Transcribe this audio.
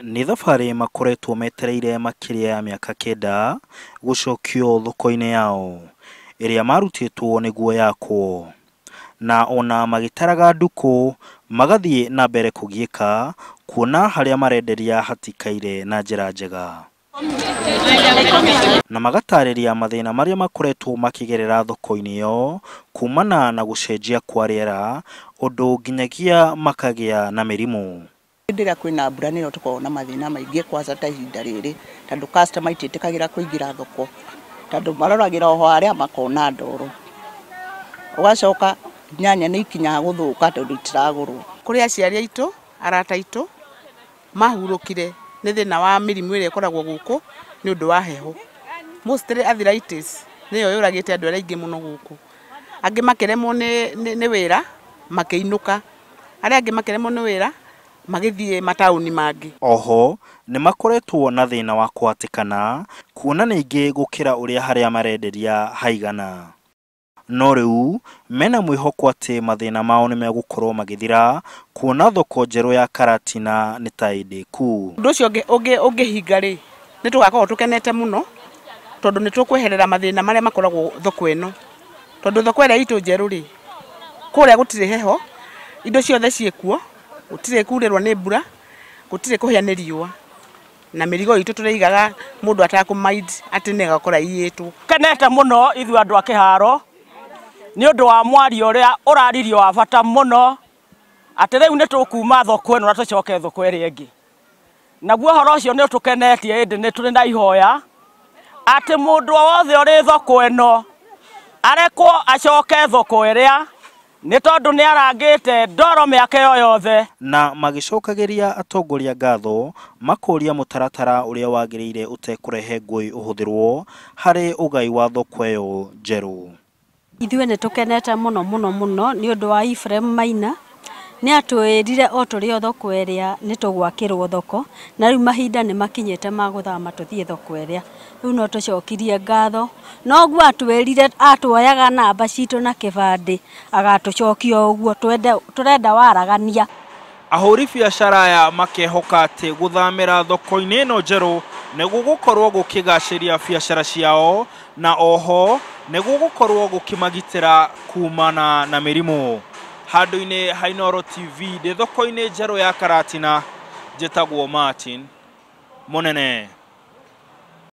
Nĩ thabarĩ makoretwo metereire makĩria ya mĩaka 9 gũcokio thoko-inĩ yao ĩrĩa marutĩtwo nĩguo yakwo, na ona magĩtaraga ndukũ magathiĩ na mbere kũgiĩka kuona harĩa marenderia hatikaire na njĩra njega, na magatarĩria mathĩna marĩa makoretwo makĩgerera thoko-inĩ ĩyo kumana na gũcenjia kwa rĩera ũndũ nginyagia makagĩa na mĩrimũ. Hĩndĩ ĩrĩa kwĩna mbura nĩrĩo tũkoragwo na mathĩna maingĩ, kwanza ta ihinda rĩrĩ, tondũ customer itiĩtĩkagĩra kũingĩra thoko, tondũ maroragĩra o harĩa makona ndoro. Ũgacoka nyanya nĩ ikinyaga gũthũka tondũ itiragũrwo. Kũrĩ aciari aitũ, arata aitũ mahurũkire nĩ thĩna wa mĩrimũ ĩrĩa ĩkoragwo gũkũ nĩ ũndũ wa heho. Mostly arthritis nĩyo yũragĩte andũ arĩa aingĩ mũno gũkũ. Angĩ makĩremwo nĩ wĩra makĩinũka, arĩa angĩ makĩremwo nĩ wĩra magĩthiĩ mataũni mangĩ. Oho nĩ makoretwo na thĩna wa kũhatĩkana kuona nĩ aingĩ gũkĩra ũrĩa harĩa marenderia haigana. No rĩu mena mwĩhoko atĩ mathĩna mao nĩ megũkorwo magĩthira kuona thoko njerũ ya Karatina nĩ ta ĩndĩku. Ũndũ ũcio ũngĩhinga rĩ, nĩ tũgakorwo tũkenete mũno tondũ nĩ tũkweherera mathĩna marĩa makoragwo thoko ĩno. Tondũ thoko ĩrĩa itũ njerũ rĩ, kũrĩa gũtirĩ heho, indo ciothe ciĩkuo, gũtirĩ kurĩrwo nĩ mbura, gũtirĩ kũhĩa nĩ riũa, na mĩrigo itũ tũrĩigaga mũndũ atakũ mind atĩ nĩ agakora iyĩtwo. Kenete mũno ithuĩ andũ a Kĩharo nĩ ũndũ wa mwario ũrĩa ũraririo wa bata mũno atĩ rĩu nĩ tũkuma thoko ĩno na tũcoke thoko ĩrĩa ĩngĩ. Naguo ũhoro ũcio nĩ ũtũkenetie, ĩndĩ nĩ tũrĩ na ihoya atĩ mũndũ o wothe ũrĩ thoko ĩno arekwo acoke thoko ĩrĩa, nĩ tondũ nĩ arangĩte ndoro mĩaka ĩyo yothe. Na magĩcokagĩria atongoria ngatho makũria mũtaratara ũrĩa wagĩrĩire ũtekũrehe ngũĩ ũhũthĩrwo harĩ ũgai wa thoko ĩyo njerũ. Ithuĩ nĩ tũkenete mũno mũno mũno nĩ ũndũ wa Ephraim Maina. Nĩ atwĩrire o tũrĩ o thoko ĩrĩa nĩ tũgwakĩrwo thoko, na rĩu mahinda nĩ makinyĩte ma gũthama tũthiĩ thoko ĩrĩa. Rĩu no tũcokirie ngatho. Noguo atwĩrire atuoyaga namba citũ na kĩbandĩ agatũcokia ũguo, tũrenda waragania. Ahũri biacara aya makehoka atĩ gũthamĩra thoko-inĩ ĩno njerũ nĩ gũgũkorwo gũkĩgacĩria biacara ciao, na oho nĩ gũgũkorwo gũkĩmagitĩra kumana na mĩrimũ. Handũ-inĩ ha Inooro TV ndĩ thoko-inĩ njerũ ya Karatina, njĩtagwo Martin Mũnene.